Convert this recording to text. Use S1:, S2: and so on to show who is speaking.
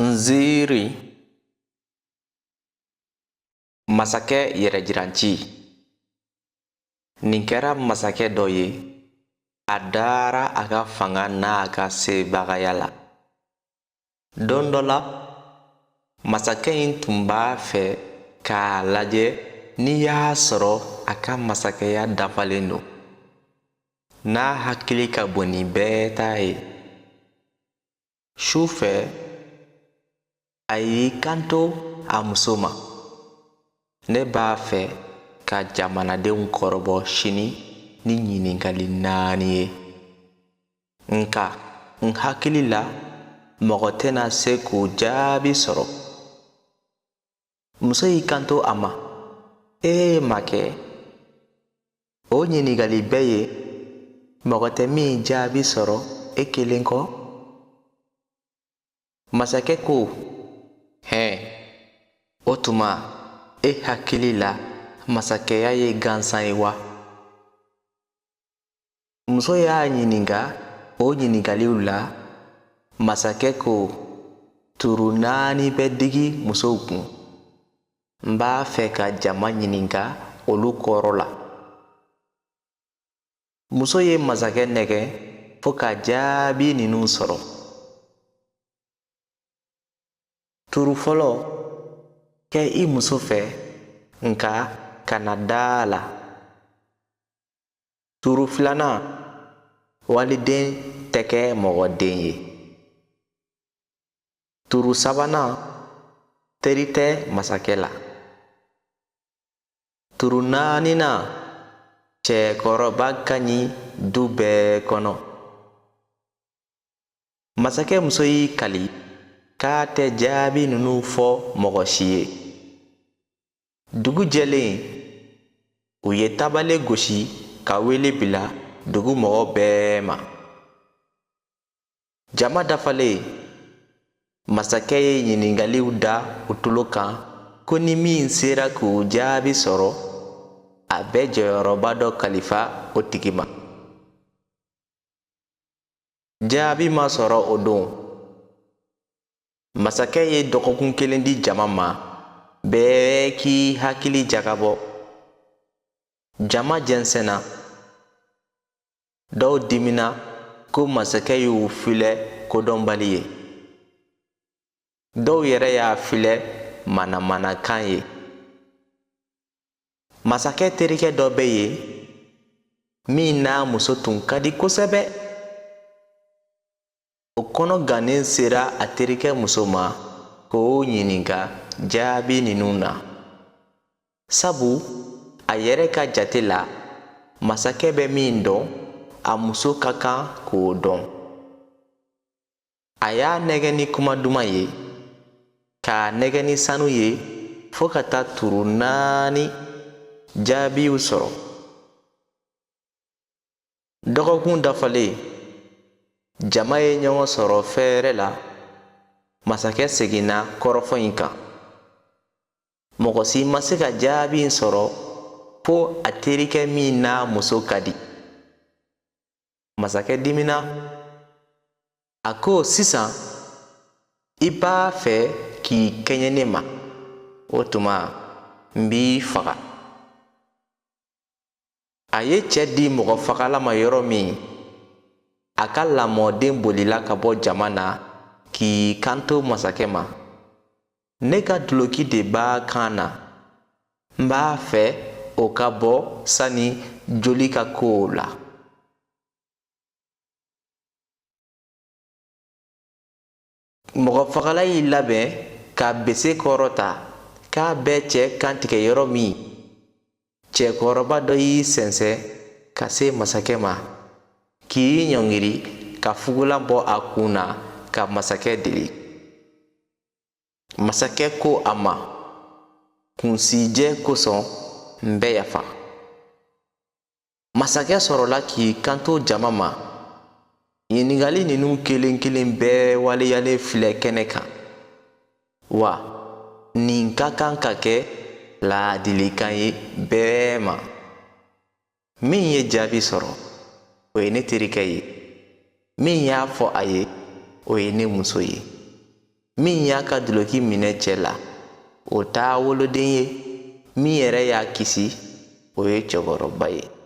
S1: Nziiri. Masakɛ yɛrɛjiranci. Nin kɛra masakɛ dɔ ye, a dara a ka fanga n'a ka sebagaya la. Don dɔ la, masakɛ in tun b'a fɛ k'a lajɛ n'i y'a sɔrɔ a ka masakɛya dafalen don, n'a hakili ka bon ni bɛɛ ta ye. Su fɛ, a y'i kanto a muso ma, ne b'a fɛ ka jamanadenw kɔrɔbɔ sini ni ɲininkali naani ye. Nka n hakili la mɔgɔ tɛna se k'u jaabi sɔrɔ. Muso y'i kanto a ma, ee makɛ, o ɲininkali bɛ yen mɔgɔ tɛ min jaabi sɔrɔ e kelen kɔ. Masakɛ ko, hɛn, o tuma e hakili la masakɛya ye gansan ye wa? Muso y'a ɲininka o ɲininkaliw la, masakɛ ko, turu naani bɛ digi musow kun. N b'a fɛ ka jama ɲininka olu kɔrɔ la. Muso ye masakɛ nɛgɛn fo ka jaabi ninnu sɔrɔ. Turu fɔlɔ, kɛ i muso fɛ nka kana da a la. Turu filanan, waliden tɛ kɛ mɔgɔ den ye. Turu sabanan, teri tɛ masakɛ la. Turu naaninan, cɛkɔrɔba ka ɲi du bɛɛ kɔnɔ. Masakɛ muso y'i kali k'a tɛ jaabi ninnu fɔ mɔgɔ si ye. Dugu jɛlen, u ye tabale gosi ka wele bila dugu mɔgɔ bɛɛ ma. Jama dafalen, masakɛ ye ɲininkaliw da u tulo kan ko ni min sera k'u jaabi sɔrɔ, a bɛ jɔyɔrɔba dɔ kalifa o tigi ma. Jaabi ma sɔrɔ o don. Masakɛ ye dɔgɔkun kelen di jama ma, bɛɛ k'i hakili jagabɔ. Jama jɛnsɛnna. Dɔw dimina ko masakɛ y'u filɛ kodɔnbali ye. Dɔw yɛrɛ y'a filɛ manamanakan ye. Masakɛ terikɛ dɔ bɛ yen min n'a muso tun ka di kosɛbɛ. O kɔnɔ gannen sera a terikɛ muso ma k'o ɲininka jaabi ninnu na. Sabu a yɛrɛ ka jate la, masakɛ bɛ min dɔn, a muso ka kan k'o dɔn. A y'a nɛgɛn ni kuma duman ye, k'a nɛgɛn ni sanu ye fo ka taa turu naani jaabiw sɔrɔ. Dɔgɔkun dafalen, jama ye ɲɔgɔn sɔrɔ fɛrɛ la, masakɛ seginna kɔrɔfɔ in kan. Mɔgɔ si ma se ka jaabi in sɔrɔ fo a terikɛ min n'a muso ka di. Masakɛ dimina. A ko sisan i b'a fɛ k'i kɛɲɛ ne ma, o tuma n b'i faga. A ye cɛ di mɔgɔ fagala ma yɔrɔ min, a ka lamɔden bolila ka bɔ jama na k'i kanto masakɛ ma, ne ka duloki de b'a kan na, n b'a fɛ o ka bɔ sani joli ka k'o la. Mɔgɔfagala y'i labɛn ka bese kɔrɔta k'a bɛ cɛ kantigɛ yɔrɔ min, cɛkɔrɔba dɔ y'i sɛnsɛn ka se masakɛ ma, k'i ɲɔngiri ka fugulan bɔ a kun na ka masakɛ deli. Masakɛ ko a ma, kunsijɛ kosɔn n bɛ yafa. Masakɛ sɔrɔla k'i kanto jama ma, ɲininkali ninnu kelen kelen bɛɛ waleyalen filɛ kɛnɛ kan, wa nin ka kan ka kɛ laadilikan ye bɛɛ ma. Min ye jaabi sɔrɔ, o ye ne terikɛ ye. Min y'a fɔ a ye, o ye ne muso ye. Min y'a ka dulɔki minɛ cɛ la, o t'a woloden ye. Min yɛrɛ y'a kisi, o ye cɛkɔrɔba ye.